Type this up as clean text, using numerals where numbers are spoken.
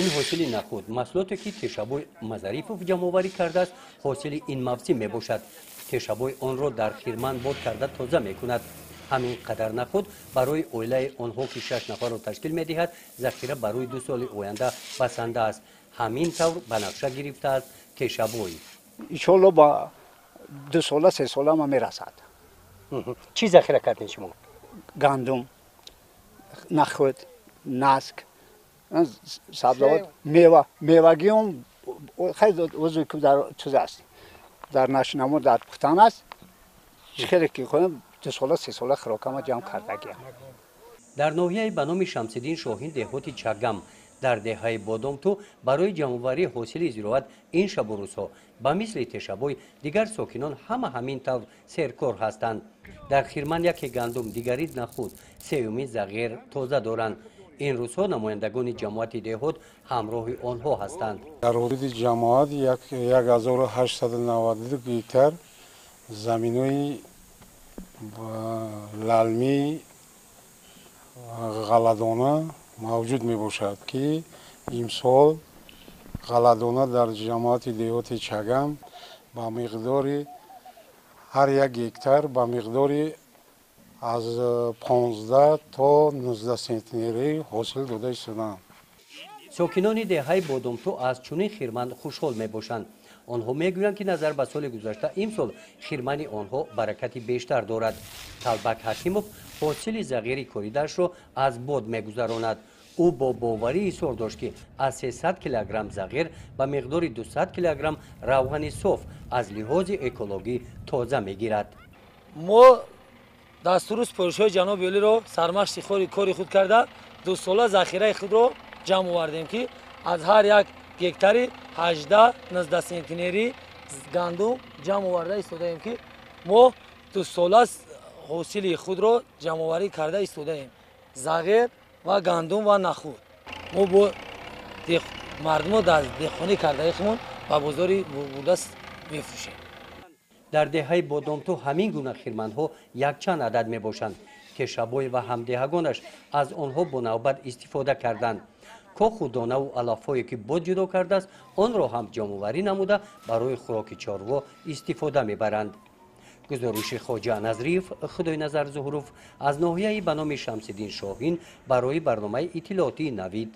Ин ҳосили нахуд, маҳсулоте ки Тешабой Мазарифов ҷамъоварӣ кардааст, ҳосили ин мавсим мебошад. Тешабой онро дар хирман бод карда тоза мекунад. Ҳамин қадар нахуд барои оилаи онҳо, ки шаш нафарро ташкил медиҳад, захира барои 2 соли оянда басанда аст. Ҳамин тавр ба нақша гирифтааст Тешабой. Иншоалло, ба 2 сола, 3 сола ма мерасад. Чӣ захира кардем шумо? Гандум, нахуд, наск, сабзавот, мева, мевагиам хеле дар чиз аст, дар нашнамо, дар пухтан аст. Хеле ки хоҳем, 2 сола, 3 сола хӯрокама ҷамъ кардагиам. Дар ноҳияи ба номи Шамсиддин Шоҳин, деҳоти Чагам, дар деҳаи Бодомту барои ҷамъоварии ҳосили зироат ин шабу рӯзҳо ба мисли Тешабой дигар сокинон ҳама ҳамин тавр серкор ҳастанд. Дар хирман яке гандум, дигари нахуд, сеюми зағир тоза доранд. Ин рӯзҳо намояндагони ҷамоати деҳот ҳамроҳи онҳо ҳастанд. Дар ҳудуди ҷамоат 1892 гектар заминои лалмӣ, ғалладона мавҷуд мебошад, ки имсол ғалладона дар ҷамоати деҳоти Чагам ба миқдори ҳар як гектар ба миқдори аз 15 то 19 сентнери ҳосил дода истодаанд. Сокинони деҳаи Бодомту аз чунин хирман хушҳол мебошанд. Онҳо мегӯянд, ки назар ба соли гузашта имсол хирмани онҳо баракати бештар дорад. Талбак Ҳакимов ҳосили зағири коридаашро аз бод мегузаронад. Ӯ бо боварӣ изҳор дошт, ки аз 300 килограмм зағир ба миқдори 200 килограмм равғани соф аз лиҳози экологӣ тоза мегирад. Мо дастуру супоришҳои ҷаноби олиро сармашқи кори худ карда, 2 сола захираи худро ҷамъ овардем, ки аз ҳар як гектари 18-19 сентнери гандум ҷамъ оварда истодаем, ки мо 2 сола ҳосили худро ҷамъоварӣ карда истодаем: зағир ва гандум ва нахуд. Мо бо мардумо дар деҳқонӣ кардаи худмон ба бозори бурда мефурӯшем. Дар деҳаи Бодомту ҳамин гуна хирманҳо якчанд адад мебошанд. Тешабой ва ҳамдеҳагонаш аз онҳо бо навбат истифода карданд. Коху донаву алафҳое, ки бод ҷудо кардааст, онро ҳам ҷамъоварӣ намуда, барои хӯроки чорво истифода мебаранд. Гузориши Хоҷа Назриев, Худойназар Зуҳуров аз ноҳияи ба номи Шамсиддин Шоҳин барои барномаи иттилоотии «Навид».